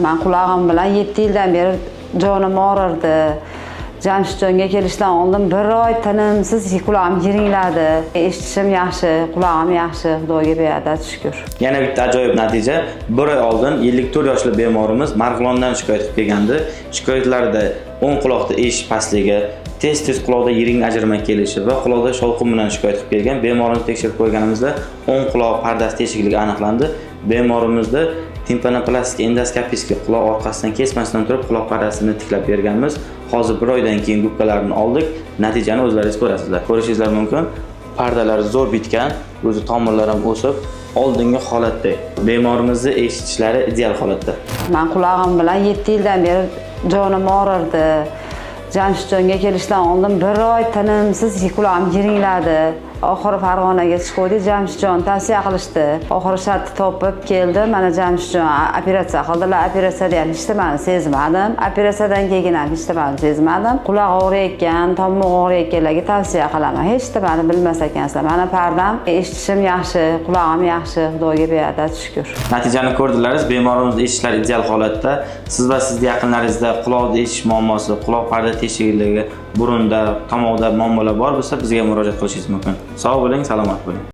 Man qulog'im bilan 7 yildan beri jonim og'rirdi. Jamshidjonga kelishdan oldin bir oy tinimsiz qulog'im yiringladi. Eshitishim yaxshi, qulog'im yaxshi, Xudoga beadad shukur. Yana bitta ajoyib natija. Bir oy oldin 54 yoshli bemorimiz Marg'ilondan shikoyat qilib kelgandi. Shikoyatlarida o'ng quloqda eshitish pastligi, tez-tez quloqda yiring ajrama kelishi va quloqda shovqin bilan shikoyat qilib kelgan. Bemorni tekshirib qo'yganimizda o'ng quloq pardasi teshikligi aniqlandi. Bemorimizda timpanoplastika endoskopический quloq orqasidan kesmasdan turib quloq pardasini tiklab berganmiz. Hozir bir oydan keyin gubkalarini oldik. Natijani o'zlaringiz ko'rasizlar. Ko'rishingizlar mumkin. Pardalar zo'r bitgan, o'zi tomirlar ham o'sib, oldingi holatda. Bemorimizni eshitishlari ideal holatda. Man qulog'im bilan 7 yildan beri jonim og'rirdi. Jamshidjonga kelishdan oldin bir oy tinimsiz qulog'im yiringladi. Oxiri Farg'onaga chiquvdik, Jamshidjon tavsiya qilishdi. Oxiri shartni topib keldi. Mana Jamshidjon operatsiya qildilar. Operatsiyada ham hech nimani sezmadim. Operatsiyadan keyin ham hech nimani sezmadim. Quloq og'riyotgan, tomoq og'riyotganlarga tavsiya qilaman. Hech nimani bilmas ekansizlar. Mana pardam, eshitishim yaxshi, qulog'im yaxshi, Xudoga beadad shukur. Natijani ko'rdilaringiz, bemorimiz eshitishlari ideal holatda. Siz va sizni yaqinlaringizda quloqda eshitish muammosi, quloq parda teshikligi, burunda, tomoqda muammolar bor bo'lsa, bizga murojaat qilishingiz mumkin. Sog' bo'ling, salomat bo'ling.